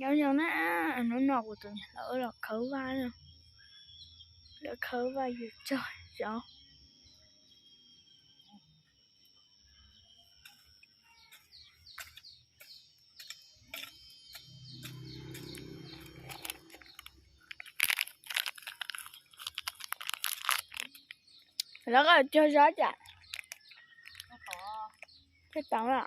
Nyob zoo na, hnub no kuv tus niam lawv los khawb vaj, lawv khawb vaj yug tsog zov. Lawv cog zov cas? Cog tau lawm.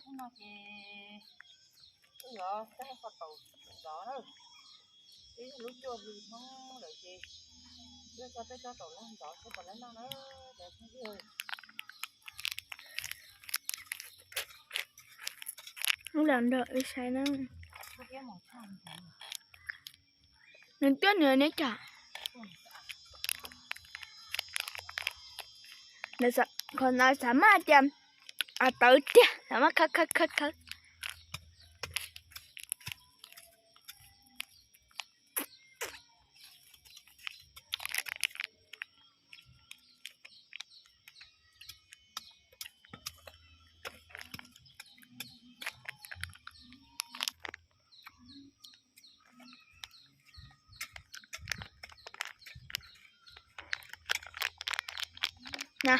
Ub, los nrog wb saib na. Nws twb nws neb cas. Qhov no xav maj tias tawv tiag, xav maj khawb khawb khawb khawb. Na.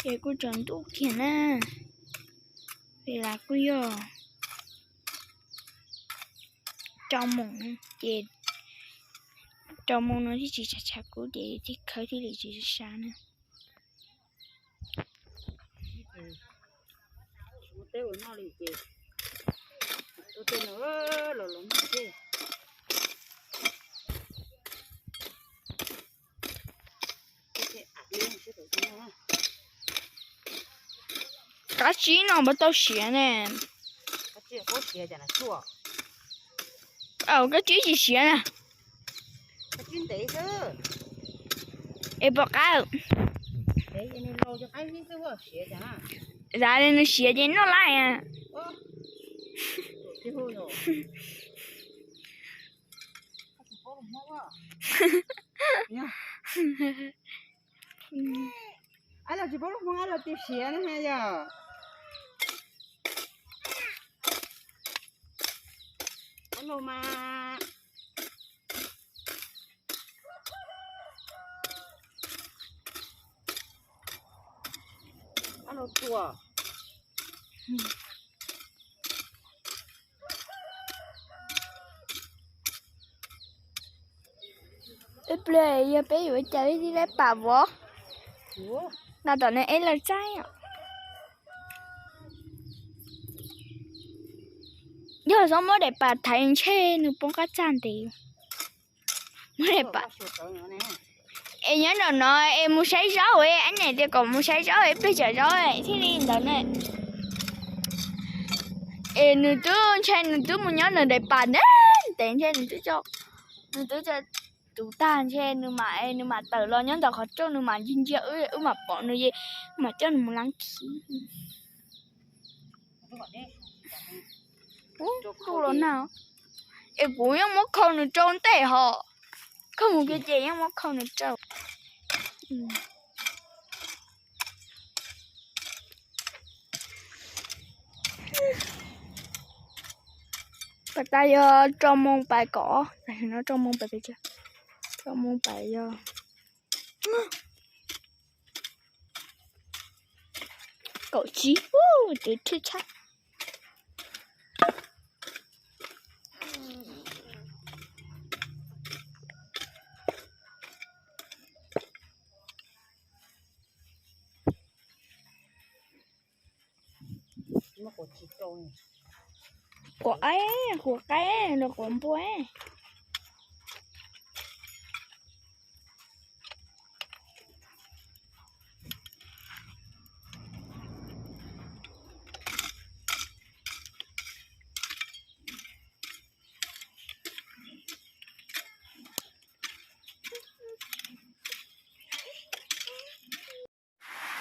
Ces kuj tsaus ntuj kiag na, vim las kuj yog rau moos, ces rau moos no thiaj tsis tshav tshav kub ces thiaj khawb thiaj li tsis sab na. Ua teb ua noj li ces ua tej no los los noj thiab. Kab tsib no puas tau siav ne? Kab tsib tsis siav na. Es pom qab. Zam li nws siav ces noj laj. Ab, los tsis paub lub Hmoob ab los tias siav na yog. Ab los mas. Ab los tsuas. Peb pliag yog peb yuav cas peb thiaj li pam vov. No tom no eb lawv tsaib os. Yog txhob muab daim pam thaiv ntshe nws poob qab txaj ntev. Muab daim pam. Es nyob nram no es mus saib zaub, ab niam tias kom mus saib zaub es plig tsam zaub thiaj li ntawd na. Es nws twb ntshai nws twb mus nyob nws daim pam ntev ntev ntshe nws twb, nws twb tus tag ntshe nws mam, nws mam tawm los nyob ntawm qhov rooj nws mam ntsia ntsia wb, wb mam pom nws es mam coj nws mus lab khib. Ub, los na. Es kuv yeej muab khau nws rau ntej hos. Khau mus kiag ces yeej muab khau nws rau. Pas tas yog rau moos pais kom, no rau moos pais pes tsawg? Rau moos pais yog kaum tsib, twb thib tshab. Quav qaib, quav qaib los quav npua.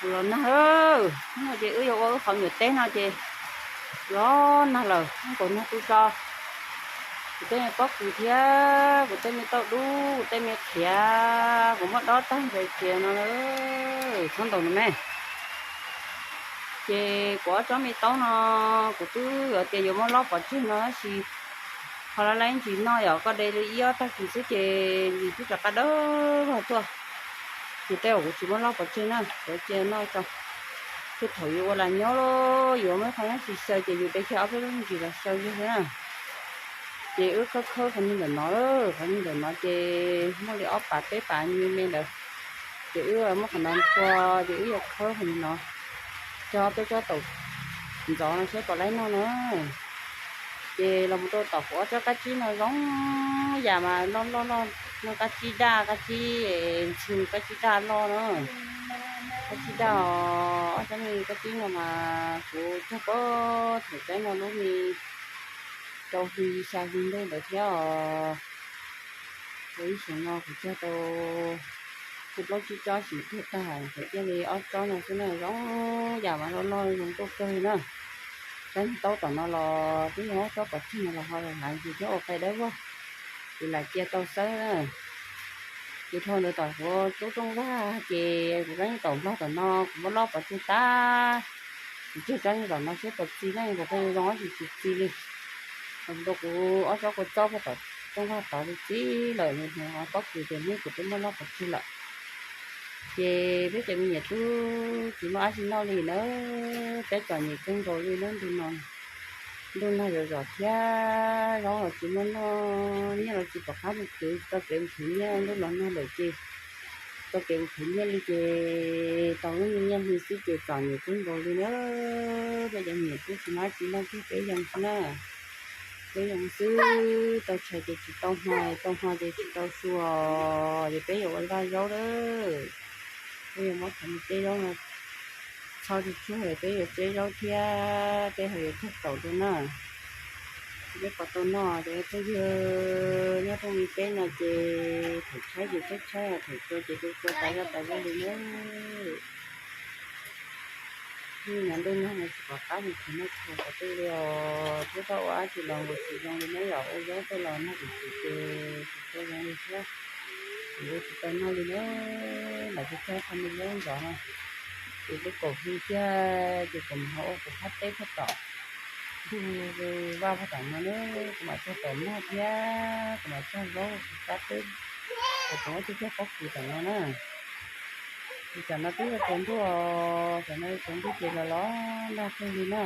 Los nag, hnub no ces wb yuav ua wb qhov nyuam teb no ces los nag lawm, nag tu tso. Kuv tej me pob kws thiab kuv tej me tauj dub, kuv tej me qhiav, kuv muab dob tag nrho kiag no, txhob ntaus no me. Ces kuv ob tsob me taub no, kuv twb yuav tias yuav muab lob pov tseg no tab sis ho laj laj ib ntsis noj yom, koj de li ib ob tag kis xwb ces nws twb rov qab dawb vog tuaj. Ces tej zaum kuv tsis muab lob pov tseg na, kuv cia noj tso. Tej thaum yus ua lam nyob, yus muab qhov nyob tsis xyaw ces yus de kiag ob peb lub me ntsis los xyaw yog na. Ces wb khawb khawb qhov niag ntawm no, qhov niag ntawm no ces muaj li ob pas peb pas me me ntawd. Ces wb muab qhov no nthua, ces wb yuav khawb qhov niag no cog peb tsob taum ntxov no saib puas laib noj na. Ces los mus rau tom kuv ob tsob kab tsib no zoo yam mas loj loj loj, noj kab tsib daj, kab tsib ntxhw, kab tsib daj loj na. Kab tsib daj os, ob tsob me kab tsib no mas kuv cog pem thaum tsaib no lub me rau hli xya hli ntuj ntawd thiab os. Ua ib xyoos no kuv cog tau plaub tsib tsob xim tuag tag, thaum tiaj li ob tsob no xwb na, zoo yam mas loj loj zoo nkauj kawg li na. Tsob niag taub tom no los twb yog ob tsob pov tseg no los ho los hnav ntsis thiab ua qe dawb vog, ces lam cia tau xwb na. Ces dhau ntawd tom kuv tub rooj vag ces kuv tsob niag taum nplog tom no kuv muab lob pov tseg tag, kuv cog tsob niag tom no saib puas txi na, kuv pheej zoo tab sis tsis txi li. Rau kuv ob tsob kua txob puag tom rooj vag tod li txi lawm, nws pob kws ces neb kuv twb muab lob pov tseg lawm. Ces peb cov me nyuam tub tsis muaj dab tsi noj li na, peb txom nyem kawg nkaus li na ntu no. Ntuj nag zom zom thiab zaub los tsis muaj noj, nyiaj los tsis pom qab mus khwv, tsis tau kev mus khwv nyiaj, ntuj los nag lawm ces tsis tau kev mus khwv nyiaj li ces tau lub me nyiaj hli xwb ces txom nyem kawg nkaus li na. Peb cov me nyuam tub tsis muaj dab tsi noj kiag peb yoo xwb na. Peb yoo xwb, tau tshais ces tsis tau hmo, tau hmo ces tsis tau su, ces peb yuav ua vaj zaub lawm. Peb yuav muab qhov me teb zaub no txhob tsuag tsuag, peb yuav tseb zaub thiab peb ho yuav cog taum dua na. Peb puas tau noj ces phooj ywg nyob rooj li peb no ces thaum tshaib ces tshaib tshaib, thaum tsua ces tsua tas zog tas zog li na. Nyob ntuj nag no tsis pom qab mus khwv noj khwv haus qhov twg li os, thiab koj ua dab tsi los nkaus tsis zoo li na yom, ua zaub tej los nag tim tim ces tsis tshua zoo li thiab. Kuv ua tsis tau noj li na, lam tsis txog qhov me zaub ntxov no. Ces lub kaum hli thiab ces kuv mam ho ua kuv phab teb puag tom ntug vaj puag tom no na, kuv mam cog taum noj thiab kuv mam cog zaub kuv phab teb, kuv tseem ua cog cog pob kws tom no na. Ces tsam no twb yuav tsaus ntuj, tsam no yuav tsaus ntuj ces los los nag kawg li na.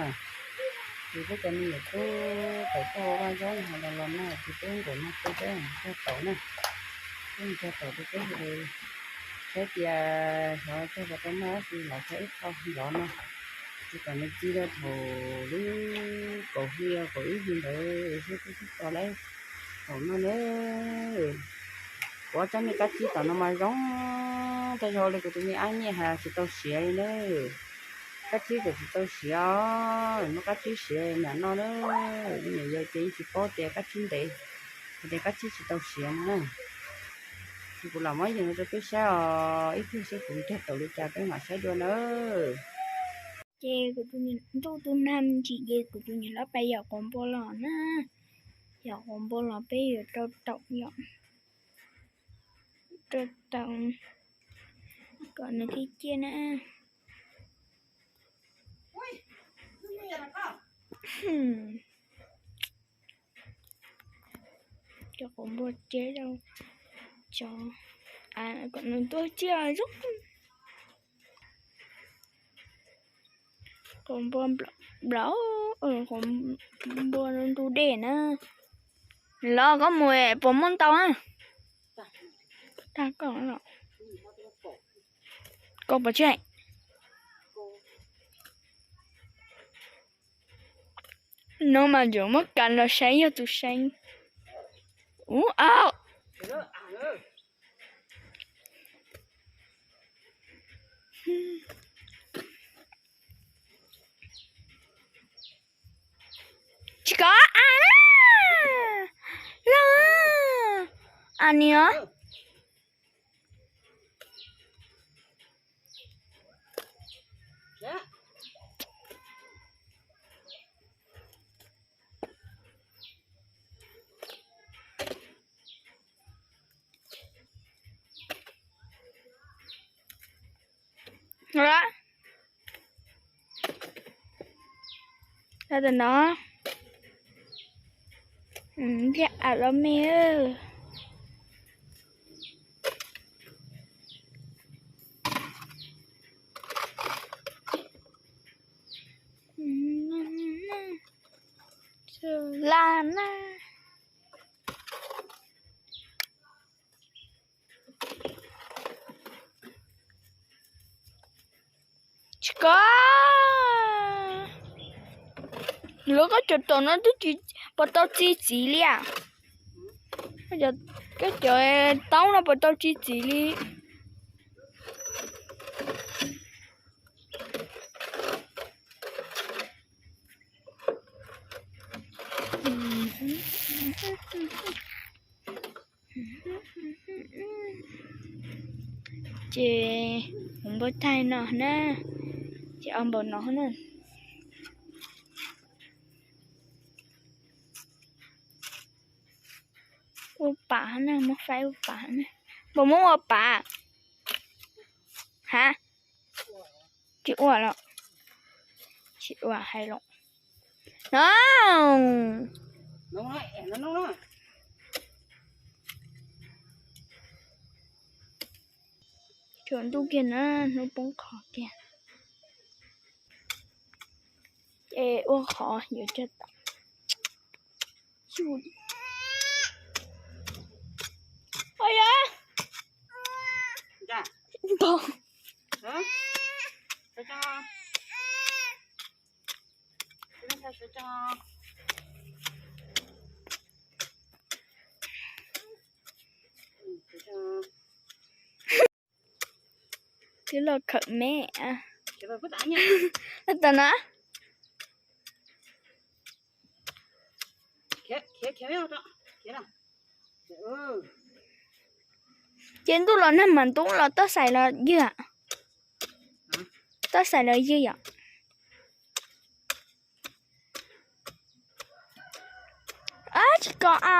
Ces peb cov me nyuam tub tawm tuaj ua vaj zaub no los los nag ces peb nkaum nag peb cog taum na, peb cog taum rau peb saib tias xyov cog puas tau noj dab tsi, los txog ib qho ntxov no, ces kom nws txi rau thaum lub kaum hli kaum ib hli ntawd seb twb tau lawm thaum no na. Kuv ob tsob me kab tsib tom no mas zoo, tej zaum li kuv tus me ab nyiaj hais tsis tau siav li na. Kab tsib txawm tsis tau siav, muab kab tsib siav niam noj na. Niam yau ces yeej tsis paub tias kab tsib ntev, hais tias kab tsib tsis tau siav no na. Ces kuv lam muab yees rau peb saib os, ib pliag seb kuv cog taum li cas peb mam saib dua na. Ces kuv tus ntuj tu nag me ntsis ces kuv tus niam hlob pais yos quav npua los na. Yos quav npua los peb yuav rau taum yom, rau taum kom nws ciaj ciaj na. Cov quav npua tseb rau cov, kom nws tuaj ciaj zoo. Quav npua nplaum, quav npua ntug dej na. Los koj mus puas muaj ntau na? Tag koj los. Koj puas tseg? No mas yuav muab kas los saib yog tus seeb. Ub, au. Tsis kov a, los a niam. Tam no thiab a los me. Laj na. Tsis koj, lawv koj cov tom no twb tsis pom tau txi txiv li as. Koj cov taub no pom tau txi txiv li. Ces mus npau taig no na, ces o npaum no na. Ua pam na, muab faib ua pam na. Npaum muab ua pam. Ha, tsis ua los, tsis ua hais los no. Tsaus ntuj kiag na, hnub poob qho kiag. Ces ua qhov yuav cog tom. Ua yog. Twb los khawm me. Tam no. Ces ntuj los nag mas ntub los toj xais los ywg. Toj xais los ywg yom. Ab, tsis koj a.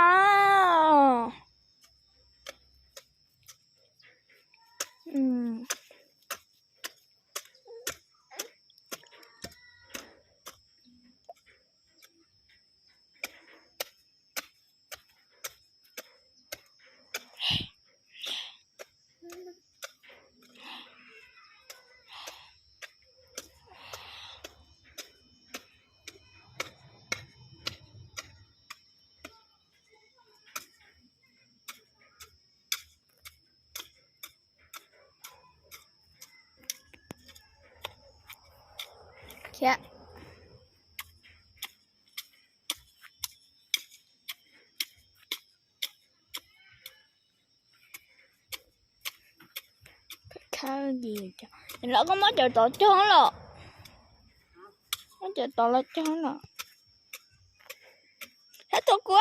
Khiav. Los koj muab cov tod cog los. Muab cov tod los cog los. Thab tus kuv.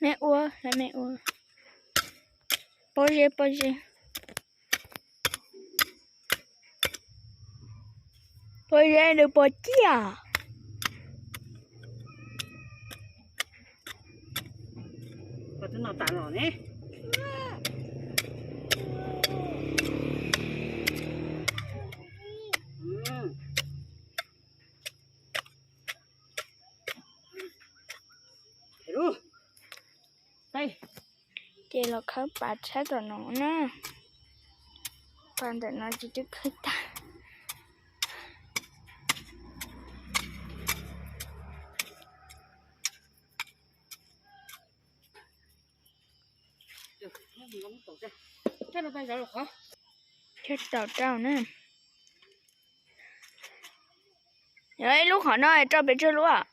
Me ua, me ua. Pob zeb, pob zeb. Pob zeb nws pom ciaj. Ces los khawb pas tshab tom no na. Pas ntawm no tsis twb khawb tag. Cog tau rau na. Yog ib lub qhov no rau pem tsawg lub.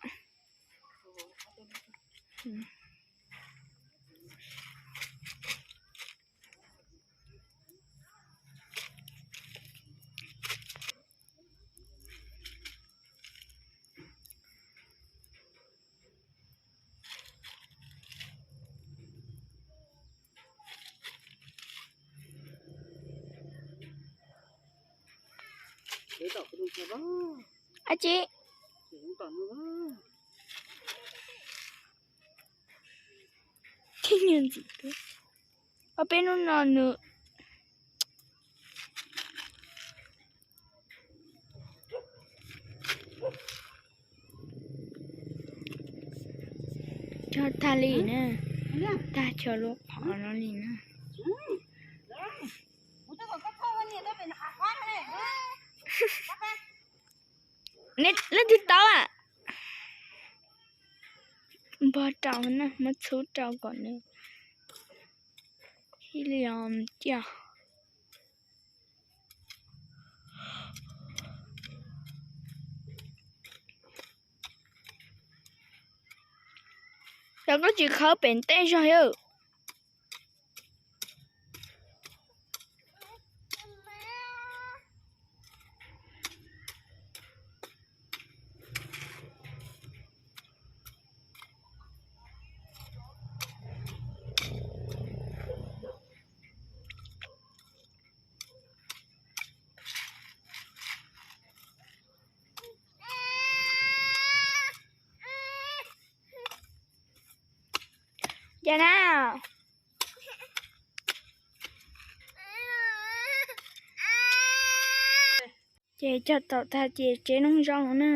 Ab tsi. Tib niag ntxim tuab. Ob peb hnub no nws cog tag li na, tag chaw lub qhov no li na. Leej twg tau a? Npog rau na, muab txhub rau kom nws hib li os tiag. Cov koj tsis khawb pem tej zog yawg. Cas na. Ces cog tom tag ces tseb noob zoo na.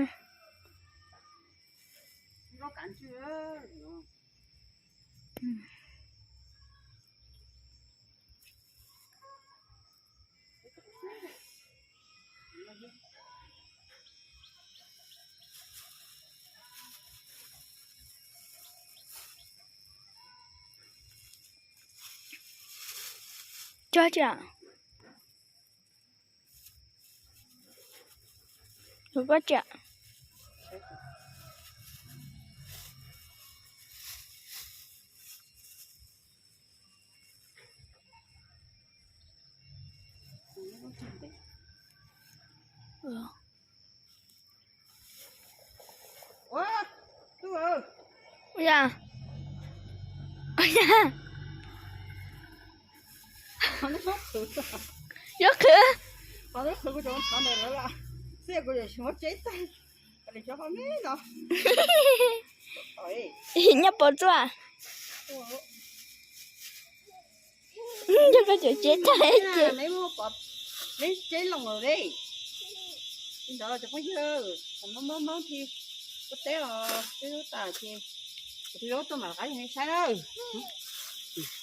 Cog tsi? Koj tsi? Ua ya, ua ya, yuav qhwv. Nyob pov txuaj. Cov koj cov tseb tag ces.